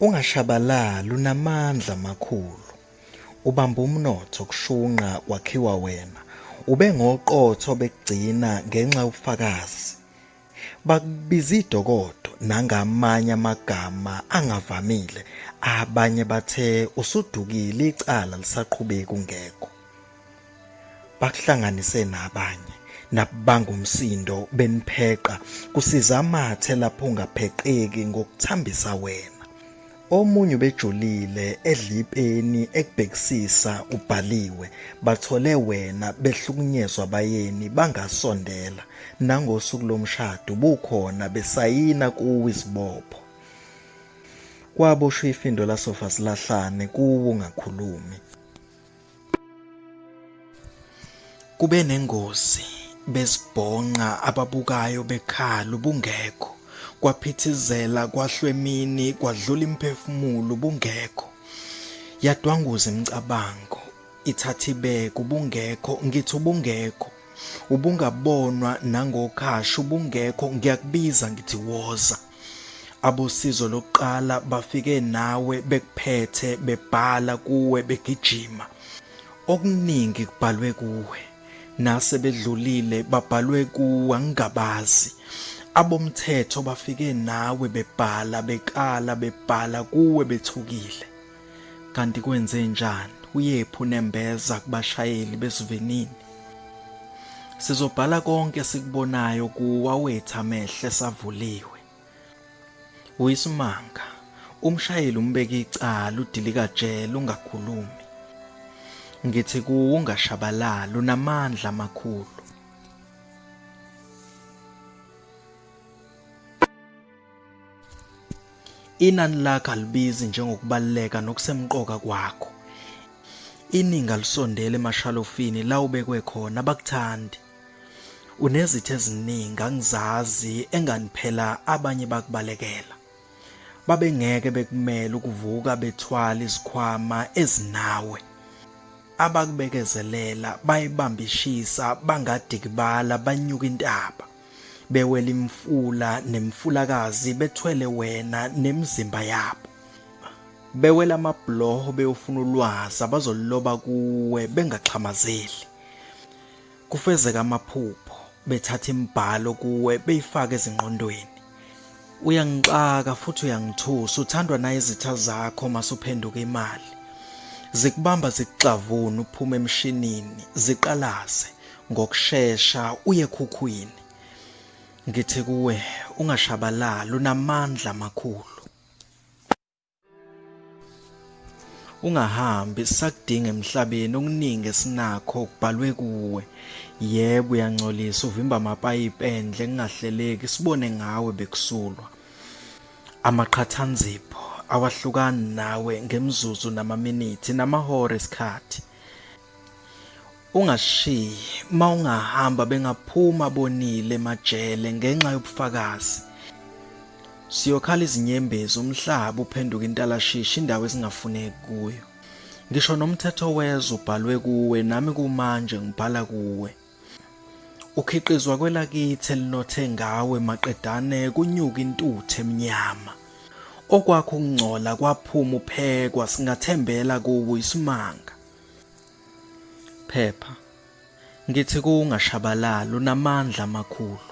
Ungashabalali unamandla amakhulu. Ubamba umnotho kushunqa kwakhiwa wena. Ube ngoqotho bekugcina ngenxa yobufakazi. Bakubiza idokodo nangamanye amagama angavamile. Abanye bathe usudukile icala lisaqhubeka ungekho. Bakuhlanganise nabanye nabanga umsindo benipheqa kusiza amathe lapho ungapheqeki ngokuthambisa wena. Omunye ubejulile edla ipeni ekubhekisisa ubhaliwe bathole wena behlukunyezwa abayeni bangasondela nangosuku lomshado bukhona besayina kuwe izibopho. Kwaboshwa ifindo lasofa silahlane kuwe ungakhulumi. Kube nengozi bezibhonqa ababukayo bekhala ubungekho kwaphithizela kwahlwemini kwadlula imphefumulo ubungekho yadwanguza imicabango ithatha ibeke ubungekho ngithi ubungekho ubungabonwa nangokhasha ubungekho ngiyakubiza ngithi woza Abosizo lokuqala bafike nawe bekuphethe bebhala kuwe begijima. Okuningi kubhalwe kuwe. Nase bedlulile babhalwe kuwe angingabazi. Abomthetho bafike nawe bebhala bekala bebhala kuwe bethukile. Kanti kwenze njani? Uyephi unembeza kubashayeli besivinini? Sizobhala konke esikubonayo kuwa wethu amehlo esavuliwe. Uyisimanga, umshayeli umbeka icala udilika jele ungakhulumi. Ngithi kuwe ungashabalali unamandla amakhulu. Inani lakho alibizi njengokubaluleka nokusemqoka kwakho. Iningi alisondeli emashalofini la ubekwe khona abakuthandi. Unezitha eziningi angizazi engani phela abanye bakubalekela. Babengeke bekumele ukuvuka bethwala izikhwama ezinawe. Abakubekezelela bayibamba ishisa bangadikibala banyuka intaba. Bewela imfula nemfulakazi bethwele wena nemizimba yabo. Bewela amabhuloho beyofuna ulwazi abazoluloba kuwe bengaxhamazeli. Kufezeka amaphupho bethatha imibhalo kuwe beyifake ezingqondweni. Uyangixaka futhi uyangithusa uthandwa nayizitha zakho masuphenduka imali. Zikubamba zikuxavune uphume emshinini ziqalaze ngokushesha uye ekhukhwini. Ngithi kuwe ungashabalali unamandla amakhulu. Ungahambi sisakudinga emhlabeni okuningi esinakho kubhalwe kuwe. Yebo uyangcolisa uvimba amapayipi endle kungahleleki sibone ngawe bekusulwa. Amaqhathanzipho awahlukani nawe ngemizuzu namaminithi namahora esikhathi. Ungashiyi mawungahamba bengaphuma bonile emajele ngenxa yobufakazi. Siyokhala izinyembezi umhlaba uphenduka intalashishi indawo esingafuneki kuyo. Ngisho nomthetho wezwe ubhalwe kuwe nami kumanje ngibhala kuwe. Ukhiqizwa kwelakithi elinothe ngawe maqedane kunyuka intuthu emnyama. Okwakho ukungcola kwaphuma uphekwa singathembela kuwe isimanga. Phepha. Ngithi kuwe ungashabalali unamandla amakhulu.